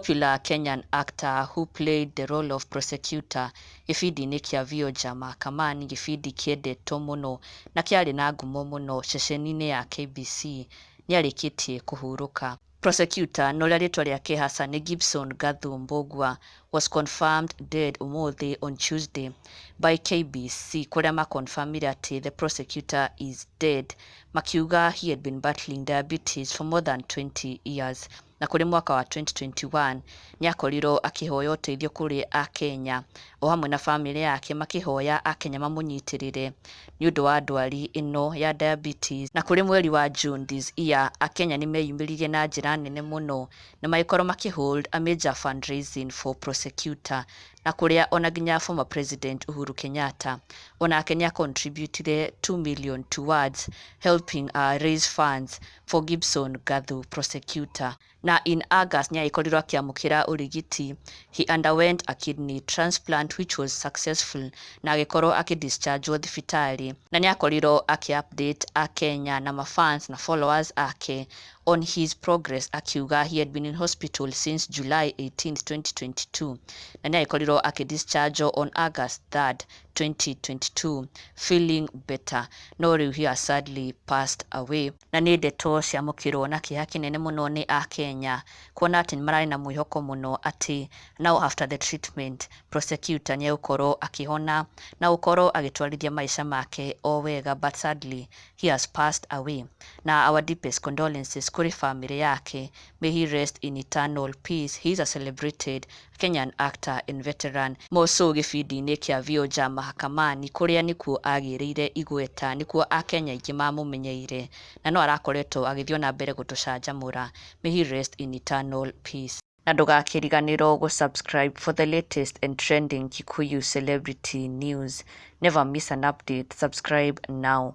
Popular Kenyan actor who played the role of prosecutor gĩbindi-inĩ kĩa Vioja Mahakamani, gĩbindi kĩendetwo mũno na kĩarĩ na ngumo mũno ceceni-inĩ ya KBC, nĩarĩkĩtie kũhurũka. Prosecutor, na ũrĩa rĩtwa rĩake hasa nĩ Gibson Gathu Mbugua, was confirmed dead ũmũthĩ on Tuesday by KBC, kũrĩa makonfamire atĩ the prosecutor is dead, makiuga he had been battling diabetes for more than 20 years. Na kũrĩ mwaka wa 2021 nĩ akorirwo akĩhoya ũteithio kũrĩ Akenya o hamwe na bamĩrĩ yake, makĩhoya Akenya mamũnyitĩrĩre nĩ ũndũ wa ndwari ĩno ya diabetes. Na kũrĩ mweri wa June this year, Akenya nĩ meyumĩririe na njĩra nene mũno na magĩkorwo makĩhold a major fundraising for prosecutor, na kũrĩa ona nginya former President Uhuru Kenyatta onake nĩ acontributire 2 million towards helping raise funds for Gibson Gathu prosecutor. Na in August nĩ agĩkorirwo akĩamũkĩra ũrigiti. He underwent a kidney transplant which was successful, na agĩkorwo akĩdischargewo thibitarĩ, na nĩ akorirwo akĩ-update Akenya na mafans na followers ake on his progress, akiuga he had been in hospital since July 18, 2022, na nĩ agĩkorirwo akĩdischargewo on August 3rd, 2022, feeling better, no rĩu he has sadly passed away. Na nĩ ndeto ciamũkĩrwo na kĩeha kĩnene mũno nĩ Akenya, kuona atĩ nĩ mararĩ na mwĩhoko mũno atĩ now after the treatment prosecutor nĩ egũkorwo akĩhona na gũkorwo agĩtwarithia maica make o wega, but sadly he has passed away. Na our deepest condolences kũrĩ famĩlĩ yake. May he rest in eternal peace. He is a celebrated Kenyan actor and veteran, more so gĩbindi-inĩ kĩa Vioja Mahakamani, kũrĩa nĩkuo agĩrĩire igweta, nĩkuo Akenya aingĩ mamũmenyeire, na no arakoretwo agĩthiĩ na mbere gũtũcanjamũra. May he rest in eternal peace. Na ndũgakĩriganĩrwo gũ-subscribe for the latest and trending Kikuyu celebrity news. Never miss an update. Subscribe now.